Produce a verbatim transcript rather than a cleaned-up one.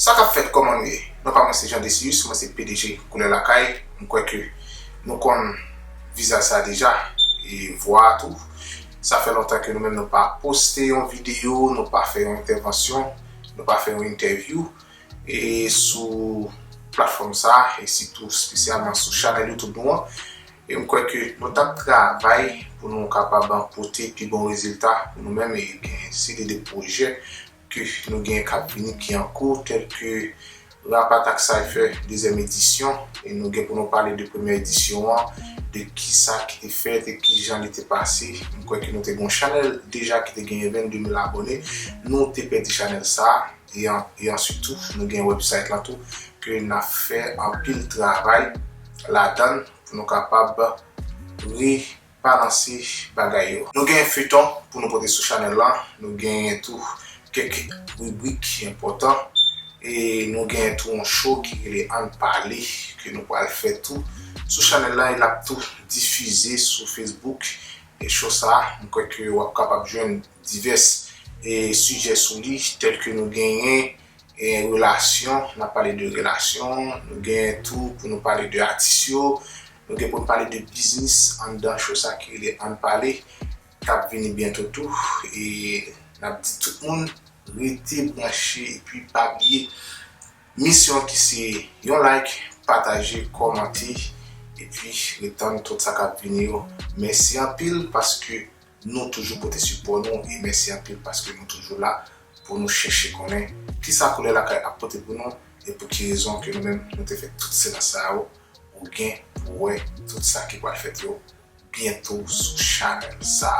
Sa k ap fèt, kòman nou ye? Non pa mwen se Jean Decius, mwen se P D G Koulè Lakay. M kwè ke nou konn vizaj sa deja, e vwa a tou. Sa fè lontan ke nou menm nou pa poste yon videyo, nou pa fè yon entèvansyon, nou pa fè yon entèvyou e sou platfòm sa, e sitou espesyalman sou chanèl YouTube nou an. E m kwè ke nou t ap travay pou nou kapab pote pi bon rezilta pou nou menm, e gen seri de pwojè ke nou gen k ap vini ki an kou, tèl ke Rap Attack Cypher dezyèm edisyon, e nou gen pou nou pale de premyè edisyon an, de kisa ki te fèt e kijan li te pase. M kwè ke nou te gen yon chanèl deja ki te genyen vennde mil abòne, nou te pèdi chanèl sa, e an, e answit tou, nou gen website lan tou, ke n ap fè anpil travay ladan l pou nou kapab re balanse bagay yo. Nou gen feyton pou nou pote sou chanèl lan, nou gen tou kèk ribrik enpòtan, e nou gen tou yon show ki rele Ann Pale ke nou pral fè tou sou chanèl lan, e l ap tou difize sou Facebook. E show sa, m kwè ke w ap kapab jwenn divès e sijè sou li, tèl ke nou genyen e relasyon, n ap pale de relasyon, nou gen tou pou nou pale de atis yo, nou gen pou nou pale de biznis anndan show sa ki rele Ann Pale, k ap vini byento tou, e n ap di tout moun rete branche epi pa bliye misyon ki se yon like, pataje, kòmante, epi retann tout sa k ap vini yo. Mèsi anpil paske nou toujou pote sipò nou, e mèsi anpil paske nou toujou la pou nou chèche konnen kisa Koulè Lakay ap pote pou nou, e pou ki rezon ke nou menm nou te fè tout senans sa yo, ou gen pou wè tout sa ki pral fèt yo byento sou chanèl sa.